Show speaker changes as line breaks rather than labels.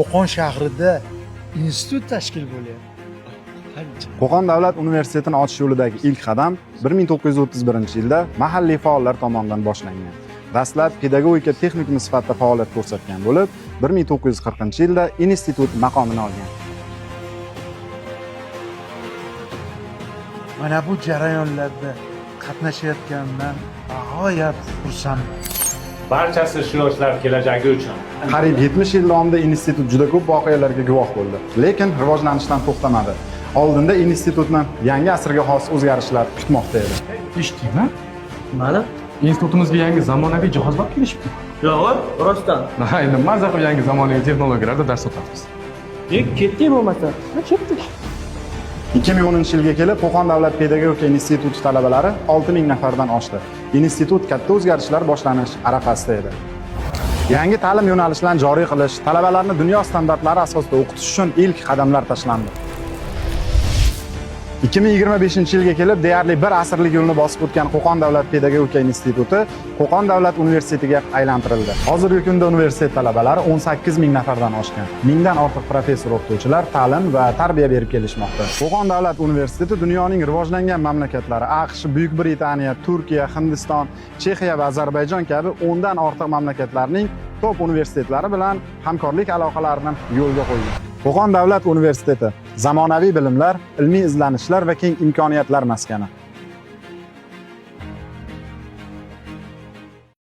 Qo'qon shahrida institut tashkil bo'lyapti.
Qo'qon davlat universitetini ochish yo'lidagi ilk qadam 1931-yilda mahalliy faollar tomonidan boshlangan. Dastlab pedagogika texnikumi sifatida faoliyat ko'rsatgan bo'lib, 1940-yilda institut maqomini olgan.
Mana bu jarayonlarda qatnashayotganimdan g'oyat xursandman.
Barchasi shu yoshlar kelajagi uchun.
Qariyb 70 yil davomida institut juda ko'p voqealarga guvoh bo'ldi, lekin rivojlanishdan to'xtamadi. Oldinda institutni yangi asrga xos o'zgarishlar kutmoqda edi.
Eshitdingmi?
Mana.
Institutimizga yangi zamonaviy jihozlar kelishibdi.
Yo'q, rostdan.
Ha, endi maza qilib yangi zamonaviy texnologiyalarda dars o'tamiz.
Ketdik bo'lmasa. Ha, ketdik.
2010-yilga kelib Qo'qon davlat pedagogika instituti talabalari 6000 nafardan oshdi. Institut katta o'zgarishlar boshlanish arafasida edi. Yangi ta'lim yo'nalishlarini joriy qilish, talabalarni dunyo standartlari asosida o'qitish uchun ilk qadamlar tashlandi. 2025-yilga kelib deyarli bir asrlik yo'lni bosib o'tgan Qo'qon davlat pedagogika instituti Qo'qon davlat universitetiga aylantirildi. Hozirgi kunda universitet talabalari 18 ming nafardan oshgan. Mingdan ortiq professor o'qituvchilar ta'lim va tarbiya berib kelishmoqda. Qo'qon davlat universiteti dunyoning rivojlangan mamlakatlari AQSh, Buyuk Britaniya, Turkiya, Hindiston, Chexiya va Ozarbayjon kabi 10 dan ortiq mamlakatlarning top universitetlari bilan hamkorlik aloqalarini yo'lga qo'ygan. Qo'qon davlat universiteti zamonaviy bilimlar, ilmiy izlanishlar va keng imkoniyatlar maskani.